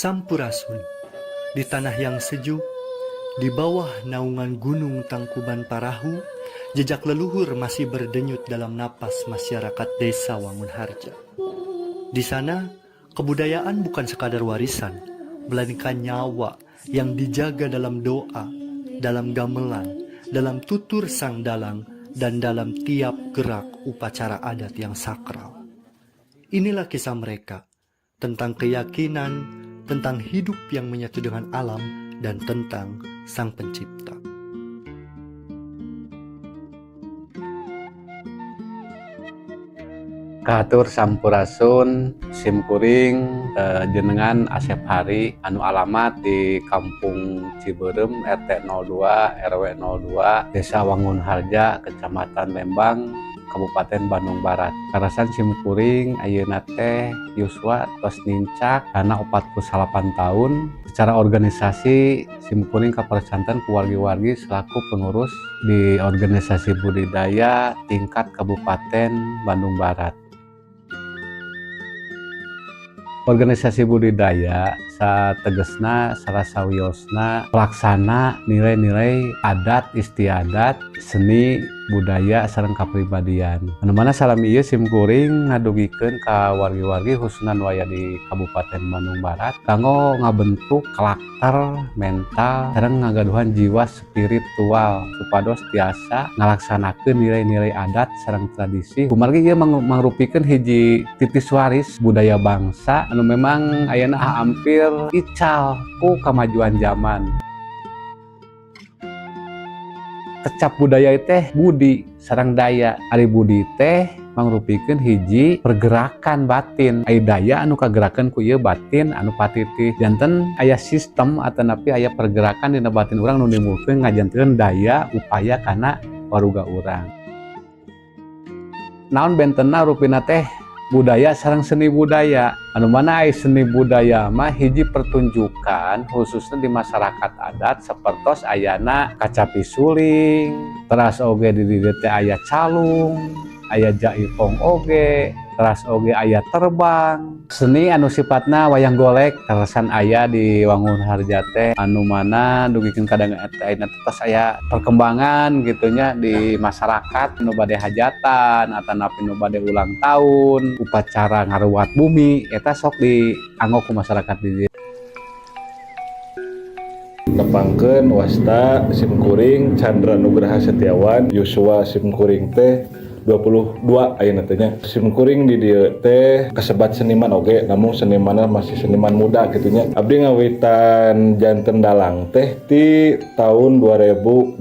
Sampurasun. Di tanah yang sejuk, di bawah naungan Gunung Tangkuban Parahu, jejak leluhur masih berdenyut dalam napas masyarakat Desa Wangunharja. Di sana, kebudayaan bukan sekadar warisan, melainkan nyawa yang dijaga dalam doa, dalam gamelan, dalam tutur sang dalang, dan dalam tiap gerak upacara adat yang sakral. Inilah kisah mereka tentang keyakinan, tentang hidup yang menyatu dengan alam, dan tentang Sang Pencipta. Kahatur sampurasun, simkuring jenengan Asep Hari anu alamat di Kampung Cibeureum, RT 02 RW 02, Desa Wangunharja, Kecamatan Lembang, Kabupaten Bandung Barat. Karasan simkuring ayeuna teh yuswa tos nincak kana 48 tahun. Secara organisasi simkuring kapercanten ku wargi-wargi selaku pengurus di organisasi budidaya tingkat Kabupaten Bandung Barat. Organisasi budidaya sategesna salah sawiosna pelaksana nilai-nilai adat istiadat, seni budaya sareng kapribadian, anu mana salami ieu simkuring ngadugikeun ka wargi-wargi, khususna nu aya di Kabupaten Bandung Barat, kanggo ngabentuk karakter mental sareng ngagaduhan jiwa spiritual supados tiasa ngalaksanakeun nilai-nilai adat sareng tradisi, kumargi ieu mangrupikeun hiji titis waris budaya bangsa anu memang ayeuna hampir ical ku kemajuan zaman. Kecap budaya teh budi sareng daya. Ari budi teh mangrupikeun hiji pergerakan batin, ari daya anu kagerakan ku ieu batin anu patitih. Janten aya sistem atanapi aya pergerakan dina batin urang nu nimbulkeun ngajantenkeun daya upaya kana waruga urang. Naon bentenna rupina teh budaya sareng seni budaya, anu mana ai seni budaya mah hiji pertunjukan khususnya di masyarakat adat, sapertos ayana kacapi suling, teras oge di dieu teh aya calung, aya jaipong oge, teras oge aya terbang, seni anu sifatna wayang golek terusan aya di Wangun Harja teh, anu mana dugikeun kadang eta ayeuna tos aya perkembangan gitunya di masyarakat nu bade hajatan atanapi nu bade ulang tahun, upacara ngaruat bumi, eta sok dianggo ku masyarakat di dieu. Nepangkeun, wasta simkuring Chandra Nugraha Setiawan, yuswa simkuring teh 22 ayeuna teh nya. Simkuring di dieu teh kasebat seniman oge, namun senimanna masih seniman muda gitu nya. Abdi ngawitan janten dalang teh ti tahun 2020.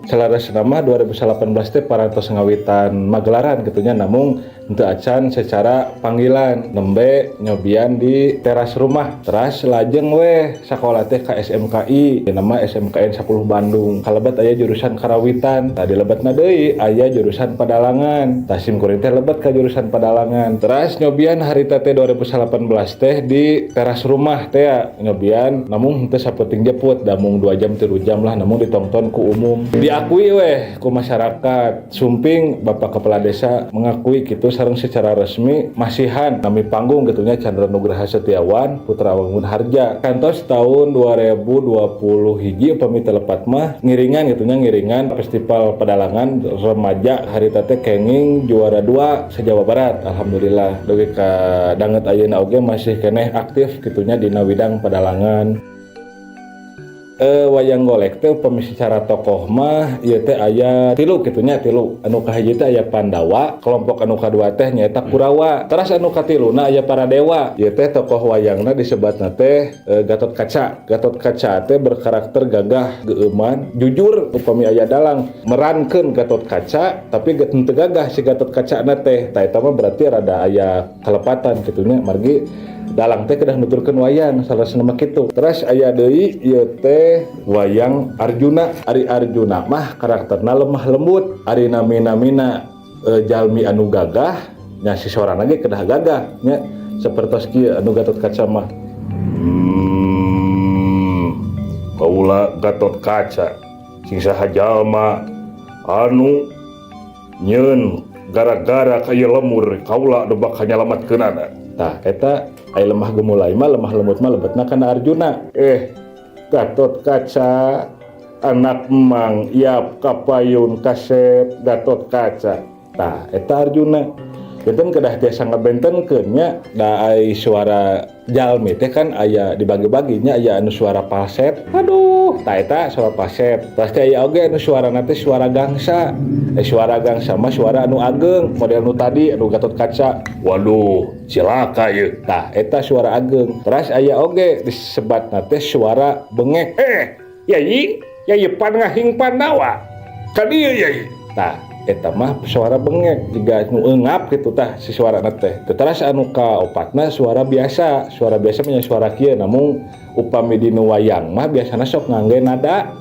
Saleresna mah 2018 teh parantos ngawitan magelaran gitu nya, namun henteu acan secara panggilan, nembe nyobian di teras rumah. Teras lajeng weh sakola teh ka SMKI, nama SMKN 10 Bandung, kalebet aya jurusan karawitan. Tadi lebetna deui aya jurusan padalangan. Tah, simkuring teh lebet ka jurusan padalangan. Teras nyobian harita teh 2018 teh di teras rumah teh ya, nyobian namun henteu sapenting jeput, namung 2 jam 3 jam lah, namun ditonton ku umum, diakui weh ku masyarakat. Sumping Bapak Kepala Desa mengakui gitu sareng secara resmi masihan nami panggung gitu nya, Chandra Nugraha Setiawan Putra Wangun Harja. Kantos tahun 2020 hiji upami teu lepat mah ngiringan gitu nya, ngiringan festival pedalangan remaja, harita teh kenging juara 2 se Jawa Barat. Alhamdulillah dugi ka danget ayeuna oge masih keneh aktif gitunya dina widang pedalangan. Wayang golek teh upami secara tokoh mah ieu teh aya tilu kitu nya, tilu. Anu kahiji teh aya Pandawa, kelompok anu kadua teh nyaeta Kurawa, teras anu katiluna aya para dewa. Ieu teh tokoh wayangna disebatna teh Gatot Kaca. Gatot Kaca teh berkarakter gagah, geueuman, jujur. Upami aya dalang merankeun Gatot Kaca tapi henteu gagah si Gatot Kaca na teh, tah eta mah berarti rada aya kalepatan kitu nya, margi dalang teh kedah nuturkeun wayang salah mah kitu. Terus aya deui, ieu teh wayang Arjuna. Ari Arjuna mah karakterna lemah lembut. Ari nami-namina jalmi anu gagah nya, si sorana ge kedah gagah nya, sapertos kieu anu Gatot Kaca mah. Kaula Gatot Kaca, sing saha jalma anu nyeun gara-gara ka ieu lemur, kaula nu bakal nyalametkeunana. Tah, eta. Ai lemah gemulai mah, lemah lembut mah lebetna kana Arjuna. Eh, Gatot Kaca, anak Emang Yap Kapayun Kasep Gatot Kaca. Tah, eta Arjuna. Benten kedah tiasa ngabentenkeun nya, da ai suara jalmi teh kan aya dibagi-bagi nya, aya anu suara falset. Aduh, tah eta suara falset. Pasti aya oge anu suarana teh suara gangsa. Eh, suara gangsa mah suara anu ageng, model nu tadi anu Gatot Kaca. Waduh, cilaka ieu. Tah, eta suara ageng. Terus aya oge disebatna teh suara bengek. Eh, Yayi, Yayi Pangahing Pandawa. Ka dieu, Yayi. Tah, eta mah suara bengek jiga nu eungap gitu tah si suarana teh. Terus anu kaopatna suara biasa. Suara biasa mah suara kieu, namun upami dina wayang mah biasana sok ngangge nada.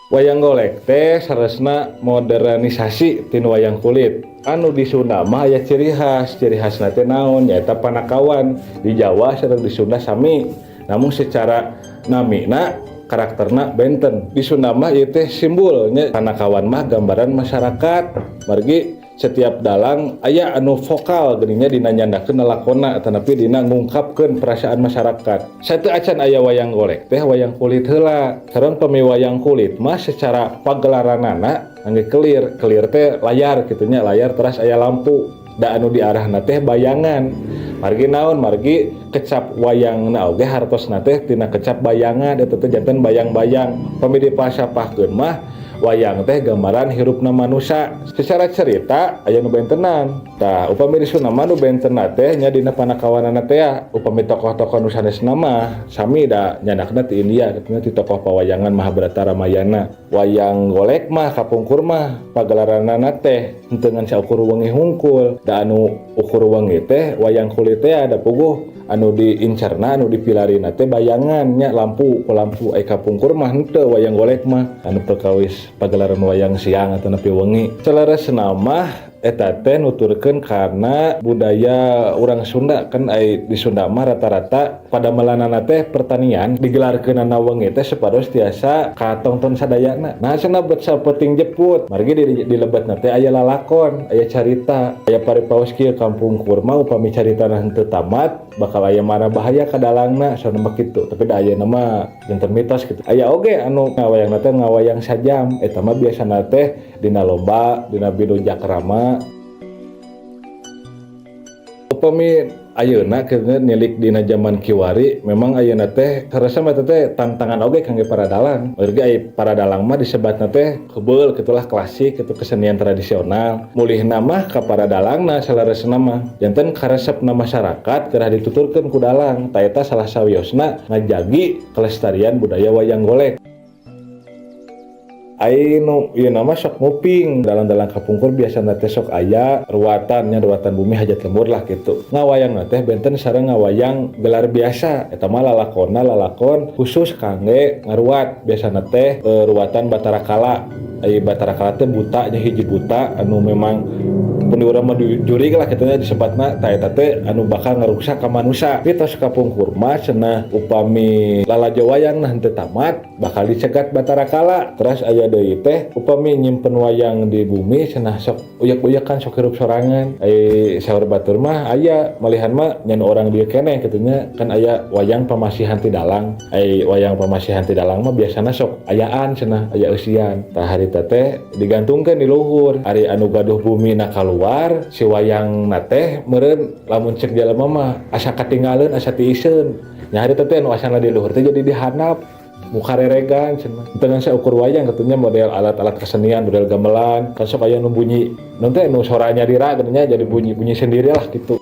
Wayang golek teh saleresna modernisasi tina wayang kulit. Anu di Sunda mah aya ciri khas, ciri khasna teh naon? Nyaeta panakawan. Di Jawa sareng di Sunda sami. Namun secara namina karakterna benten. Di Sunda mah ieu teh simbol nya, panakawan mah gambaran masyarakat. Margi setiap dalang aya anu vokal geuning nya dina nyandakeun lalakonna tetapi dina ngungkapkeun perasaan masyarakat. Sateu acan aya wayang golek teh wayang kulit heula. Sareng pami wayang kulit mah secara pagelaranana angge kelir, kelir teh layar kitu nya, layar teras aya lampu. Da anu diarahna teh bayangan. Margi naon? Margi kecap wayangna oge hartosna teh tina kecap bayangan, eta teh janten bayang-bayang. Pami dipalsafahkeun mah wayang teh gambaran hirupna manusia. Secara cerita aya nu bentenan. Tah, upami di Sunda mah nu bentenna teh nya dina panakawanana teh ya, upami tokoh-tokoh nu sanesna mah sami da nyandakna ti India kitu nya, ti tokoh pawayangan Mahabharata, Ramayana. Wayang golek mah kapungkur mah pagelaranana teh henteu ngan saukur wengi hungkul. Da anu ukur wengi teh wayang kulit teh ada puguh anu diincerna, anu dipilarina teh bayangan nya, lampu ku lampu. Ai kapungkur mah henteu, wayang golek mah anu perkawis pagelaran wayang siang atau nepi wengi. Saleresna mah eta teh nuturkeun karena budaya urang Sunda kan, ai di Sunda mah rata-rata pada melanana teh pertanian, digelarkeunana wengi teh supados tiasa katongton sadayana. Nah, cenah bet sapeting jeput, margi di lebetna teh aya lalakon, aya carita, aya paripaos kieu: kapungkur mah upami caritana henteu tamat bakal aya mara bahaya ka dalangna, saena mah kitu. Tapi da ayeuna mah janten mitos kitu. Aya oge anu ngawayangna teh ngawayang sajam, eta mah biasana teh dina lomba, dina bidu jakrama. Upami ayeuna keur nilik dina zaman kiwari, memang ayeuna teh karasa mah teh tantangan oge kangge para dalang. Margi ai para dalang mah disebatna teh kebeul gitulah, klasik gitu, kesenian tradisional. Mulihna mah ka para dalangna saleresna mah. Janten karesepna masyarakat kedah dituturkeun ku dalang. Tah, eta salah sawiosna ngajagi kelestarian budaya wayang golek. Ai nu ieu mah sok nguping dalang-dalang kapungkur biasana teh sok aya ruatan nya, ruatan bumi, hajat lembur lah gitu. Ngawayangna teh benten sareng ngawayang gelar biasa. Eta mah lalakonna lalakon khusus kangge ngaruat, biasana teh ruatan Batara Kala. Ai Batara Kala teh buta nya, hiji buta anu memang pun urang mah jurig lah kitu nya disebatna. Tah, eta teh anu bakal ngaruksak ka manusa. Tapi tos kapungkur mah cenah upami lalajo wayang nah henteu tamat bakal dicegat Batara Kala. Terus aya deui teh upami nyimpen wayang di bumi cenah sok uyak-uyakan, sok hirup sorangan. Ai saur batur mah aya malihan mah nya nu orang dieu keneh kitu nya, kan aya wayang pamasihan ti dalang. Ai wayang pamasihan ti dalang mah biasana sok ayaan cenah, aya eusian. Tah, harita teh digantungkeun di luhur. Ari anu gaduh bumi na kaluar, si wayang na teh meureun lamun cek jalma mah asa katinggaleun, asa tiiseun nya. Harita teh anu asana di luhur teh jadi dihandap muka reregan cenah. Dengan ukur wayang katanya model alat-alat kesenian, model gamelan kan sok aya nu bunyi nu teh nu soranya dira katanya jadi bunyi-bunyi sendiri lah gitu.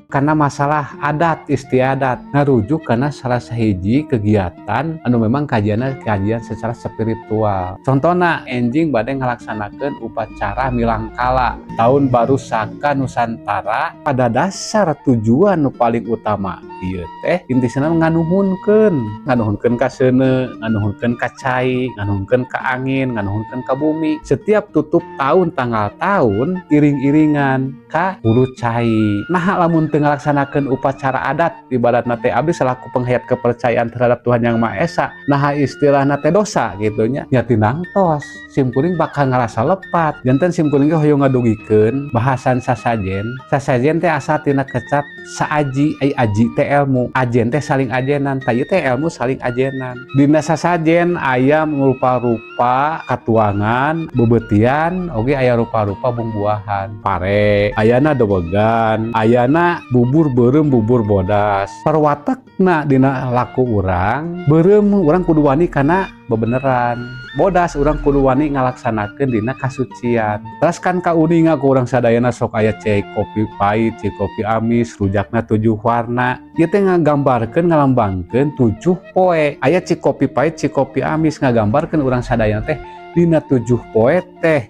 Karena masalah adat istiadat ngarujuk karena salah sahiji kegiatan anu memang kajiannya kajian secara spiritual. Contohnya, enjing bade ngalaksanakan upacara Milangkala Tahun Baru Saka Nusantara. Pada dasar tujuan nu paling utama ieu teh intisna nganuhunkeun, nganuhunkeun ka seuneu, nganuhunkeun ka cai, nganuhunkeun ka angin, nganuhunkeun ka bumi. Setiap tutup tahun, tanggal tahun, iring-iringan. Ka hulu cai. Nah, lamun teu ngalaksanakeun upacara adat, ibaratna teh abdi selaku penghayat kepercayaan terhadap Tuhan Yang Maha Esa, nah istilahna teh dosa gitu nya. Nya tinangtos simkuring bakal ngerasa lepat. Janten simkuring ge hoyong ngadugikeun bahasan sasajen. Sasajen teh asal tina kecap saaji, ai aji teh ilmu, ajen teh saling ajenan, tah ieu teh ilmu saling ajenan. Dina sasajen aya rupa-rupa katuangan, bebeutian, oge aya rupa-rupa bumbuahan. Pare, ayana dobegan, ayana bubur beureum, bubur bodas. Perwatekna dina laku urang, beureum urang kudu wani kana bebeneran. Bodas urang kudu wani ngalaksanakeun dina kasucian. Terus kan kauninga ku urang sadayana sok aya cai kopi pahit, cai kopi amis, rujakna tujuh warna. Ieu teh ngagambarkeun, ngalambangkeun 7 poe. Aya cai kopi pahit, cai kopi amis ngagambarkeun urang sadayana teh dina 7 poe teh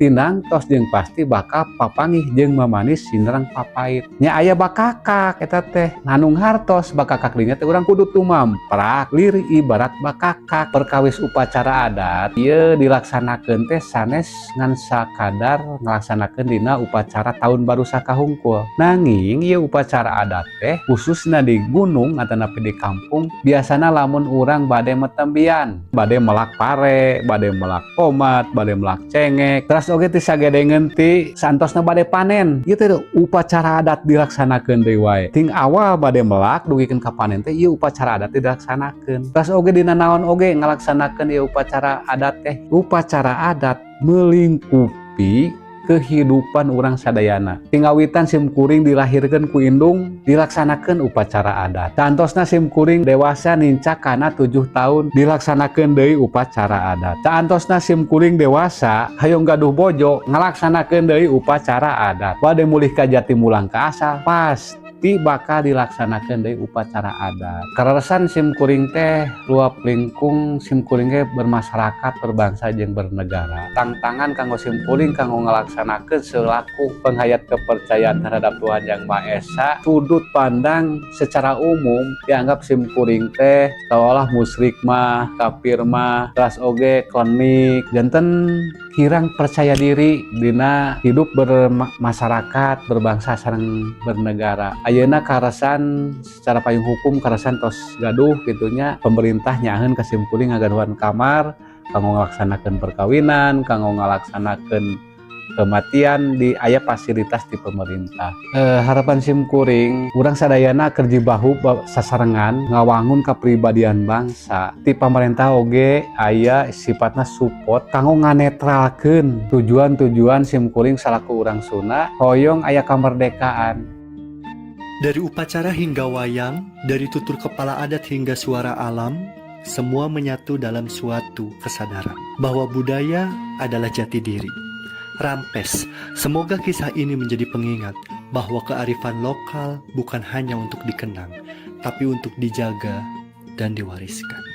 tinangtos jeung pasti bakal papanggih jeung mamanis sinareng papait. Nya aya bakakak eta teh nandung hartos. Bakakak dinya teh urang kudu tumamprak lir ibarat bakakak. Perkawis upacara adat ieu dilaksanakeun teh sanes ngan sakadar ngalaksanakeun dina upacara tahun baru sakahungkul. Nanging ieu upacara adat teh khususna di gunung atanapi di kampung biasana lamun urang bade metembian, bade melak pare, bade melak tomat, bade melak cengek, teras oge ti sagedengeun ti santosna bade panen. Ieu teh upacara adat dilaksanakeun deui wae. Ting awal bade melak dugikeun ka panen teh ieu upacara adat dilaksanakeun. Teras oge dina naon oge ngalaksanakeun ieu upacara adat teh. Upacara adat melingkupi kehidupan urang sadayana. Tingawitan sim kuring dilahirkeun ku indung dilaksanakeun upacara adat. Saantosna sim kuring dewasa nincak kana 7 tahun dilaksanakeun deui upacara adat. Saantosna sim kuring dewasa hoyong gaduh bojo ngalaksanakeun deui upacara adat. Bade mulih ka jati, mulang ka asal, pasti bakal dilaksanakeun deui upacara adat. Kaleresan sim kuring teh luap lingkung sim kuring ge bermasyarakat, berbangsa jeung bernegara. Tantangan kanggo sim kuring kanggo ngalaksanakeun selaku penghayat kepercayaan terhadap Tuhan Yang Maha Esa, sudut pandang secara umum dianggap sim kuring teh seolah musyrik mah, kafir mah, teras oge klenik. Janten kirang percaya diri dina hidup bermasyarakat, berbangsa sareng bernegara. Ayeuna karasan secara payung hukum karasan tos gaduh gitunya, pemerintah nyaaheun ka sim kuring ngagaduhan kamar kanggo ngalaksanakeun perkawinan, kanggo ngalaksanakeun kematian di aya fasilitas di pemerintah. Harapan sim kuring urang sadayana kerja bahu sasarengan ngawangun kepribadian bangsa. Ti pemerintah oge aya sifatna support kanggo nganetralkeun tujuan-tujuan sim kuring salaku urang Sunda hoyong aya kemerdekaan. Dari upacara hingga wayang, dari tutur kepala adat hingga suara alam, semua menyatu dalam suatu kesadaran bahwa budaya adalah jati diri. Rampes, semoga kisah ini menjadi pengingat bahwa kearifan lokal bukan hanya untuk dikenang, tapi untuk dijaga dan diwariskan.